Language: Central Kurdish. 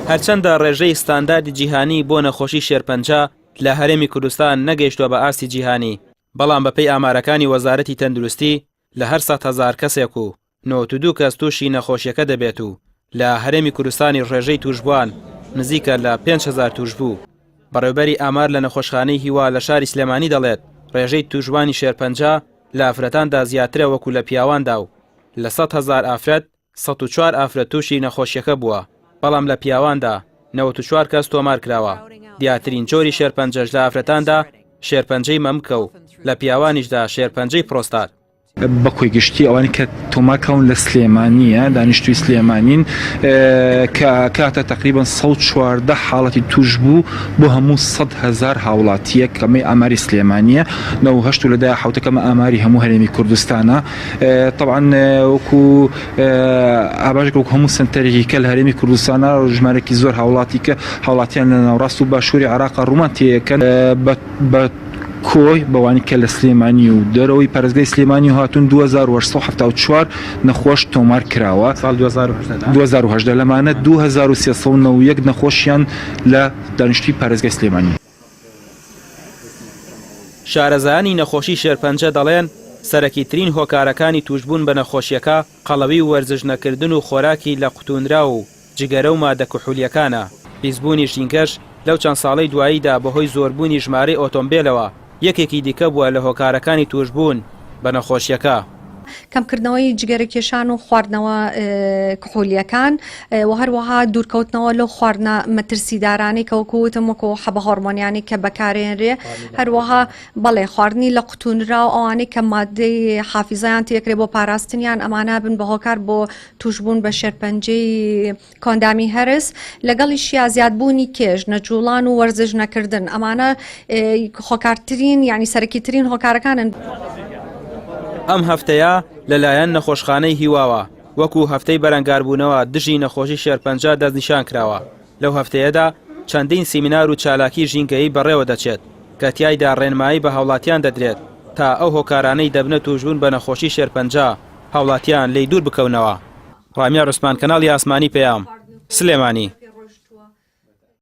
هەرچەندە ڕێژەی ستانداردی جیهانی بۆ نەخۆشی شێرپەنجە لە هەرێمی کوردستان نەگەیشتووە بە ئاستی جیهانی، بەڵام بەپێی ئامارەکانی وەزارەتی تەندروستی لە هەر 100,000 کەسێک و 92 کەس تووشی نەخۆشیەکە دەبێت و لە هەرێمی کوردستانی ڕێژەی تووشبووان نزیکە لە 5000 تووشبوو. بەڕێوبەری ئامار لە نەخۆشخانەی هیوا لە شاری سلێمانی دەڵێت، ڕێژەی تووشبووانی شێرپەنجە لە ئافرەتاندا زیاترە وەکو لە پیاواندا و لە 100,000 ئافرەت 104 ئافرەت تووشی نەخۆشیەکە بووە، بەڵام لە پیاواندا 94 کەس تۆمارکراوە، دیارترین جۆری شێرپەنجەش لە ئافرەتاندا شێرپەنجەی مەمکە و لە پیاوانیشدا شێرپەنجەی پرۆستات. بە کۆی گشتی ئەوانەی کە تۆمار کراون لە سلێمانییە، دانیشتووی سلێمانین، کە کاتە تەقریبەن 114 حاڵەتی تووشبوو بۆ هەموو 100 هەزار هاوڵاتییەک، ئەمەی ئاماری سلێمانییە، 98 و لە دایە حەوتەکە ئەمە ئاماری هەموو هەرێمی کوردستانە. تەبعەن وەکو ئاماژێک وەکو هەموو سەنتەرێکی کە لە هەرێمی کوردستانە ژمارەکی زۆر هاوڵاتی کە هاوڵاتیان لە ناوەڕاست و باشووری عێراق ڕوومان تێیەکەن بە کۆی بەوانی کە لە سلێمانی و دەرەوەی پارێزگای سلێمانی هاتوون 2874 نەخۆش تۆمار کراوە ساڵ 2018 لەمانە 2391 نەخۆشیان لە دانیشتووی پارێزگای سلێمانی. شارەزایانی نەخۆشی شێرپەنجە دەڵێن، سەرەکیترین هۆکارەکانی تووشبوون بە نەخۆشییەکە قەڵەوی و وەرزش نەکردن و خۆراکی لە قوتوونراو و جگەرە و مادە کحولییەکانە، پیسبوونی ژینگەش لەو چەند ساڵەی دواییدا بەهۆی زۆربوونی ژمارەی ئۆتۆمبێلەوە یەکێکی دیکە بووە لە هۆکارەکانی تووشبوون بە نەخۆشییەکە. کەمکردنەوەی جگەرەکێشان و خواردنەوە کحولییەکان و هەروەها دوورکەوتنەوە لەو خواردنە مەترسیدارانەی کە وەکو وتم وەکو حەبە هۆرمۆنیانەی کە بەکارێنرێ هەروەها بەڵێ خواردنی لە قوتونراو ئەوانەی کە مادەی حافیزەیان تێکرێ بۆ پاراستنیان ئەمانە بن بە هۆکار بۆ توشبوون بە شێرپەنجەی کۆندامی هەرس لەگەڵیشیا زیادبوونی کێش نەجوڵان و وەرزش نەکردن ئەمانە خۆکارترین یعنی سەرەکیترین هۆکارەکانن. ئەم هەفتەیە لەلایەن نەخۆشخانەی هیواوە وەکو هەفتەی بەرەنگاربوونەوە دژی نەخۆشی شێرپەنجە دەستنیشان کراوە، لەو هەفتەیەدا چەندین سیمینار و چالاکی ژینگەیی بەڕێوە دەچێت کە تیایدا ڕێنمایی بە هاوڵاتیان دەدرێت تا ئەو هۆکارانەی دەبنە تووشبوون بە نەخۆشی شێرپەنجە هاوڵاتیان لێی دوور بکەونەوە. ڕامیار عوسمان کەناڵی ئاسمانی پەیام، سلێمانی.